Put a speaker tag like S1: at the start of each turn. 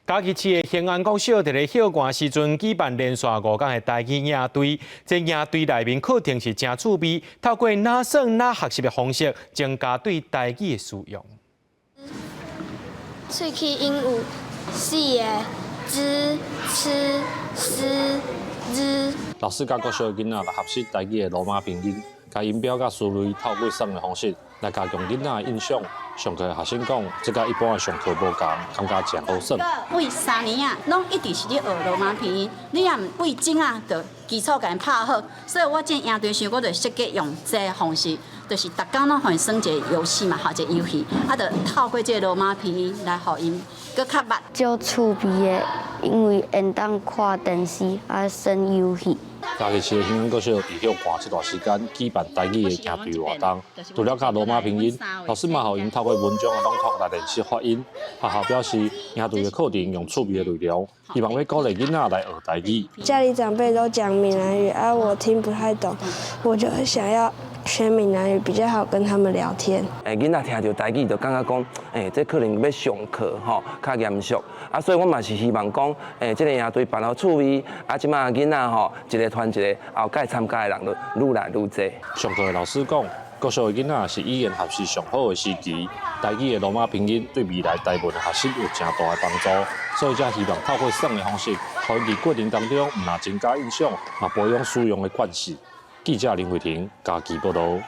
S1: 嘉義市的興安國小佇咧歇寒時陣舉辦連續5工的台語營隊，這營隊內面課程是誠趣味，透過哪耍哪學習的方式，增加對台語的使用。
S2: 喙齒音有四个：ㄓ、ㄔ、ㄕ、ㄓ。
S3: 老師教國小的囡仔來學習台語的羅馬拼音，共音標佮詞類透過耍的方式來加強囡仔的印象。上課的學生講，這佮一般的上課無仝，感覺誠好耍。
S4: 對3年啊，攏一直是咧學羅馬拼音，你若毋對鐘仔，就基礎共𪜶拍好。所以我這營隊時，我就設計用這个方式，就是逐工攏予𪜶耍一个遊戲嘛，吼，一個遊戲，啊，就透過這個羅馬拼音來予𪜶閣較捌。
S2: 足趣味的，因為會當看電視啊，耍遊戲。
S3: 嘉義市的興安國小佇歇寒這段時間舉辦台語的營隊活動，除了教羅馬拼音，老師嘛予𪜶透過文章的朗讀來練習發音。學校表示，營隊的課程用趣味的內容，希望欲鼓勵囡仔來學台語。
S5: 家裡長輩都講閩南語，啊，我聽不太懂，我就想要學閩南語比較好跟他們聊天。
S6: 囡仔聽著台語就感覺講，這可能欲上課吼，較嚴肅。啊，所以我嘛是希望講，這个營隊辦予趣味，啊，這馬囡仔吼，一个傳一个，後蓋參加的人就愈來愈濟。
S3: 上課的老師講，國小的囡仔是語言學習上好的時期，台語的羅馬拼音對未來台文的學習有誠大的幫助，所以才希望透過耍的方式，予𪜶佇過程當中，毋但增加印象，嘛培養使用的慣勢。記者林慧婷嘉義報導。